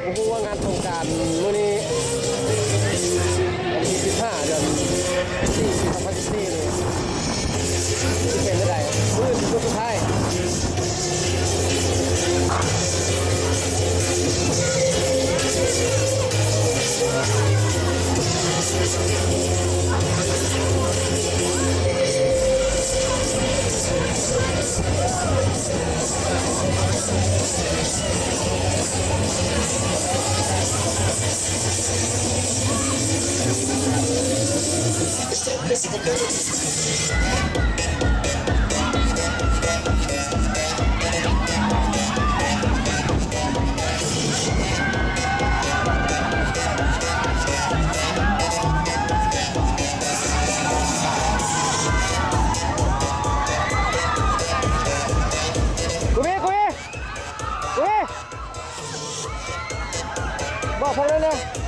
ບໍ່ຮູ້ວ່າງານສົງການມື້ນີ້ ວັນທີສິບຫ້າ ເດືອນສີ່ ປີສອງພັນສິບສີ່ນີ້ ຊິເປັນຈັ່ງໃດ? ມື້ອື່ນເປັນມື້ສຸດທ້າຍ. ກູເມ ກູເມ ກູເມ ບອກເພິ່ນແດ່.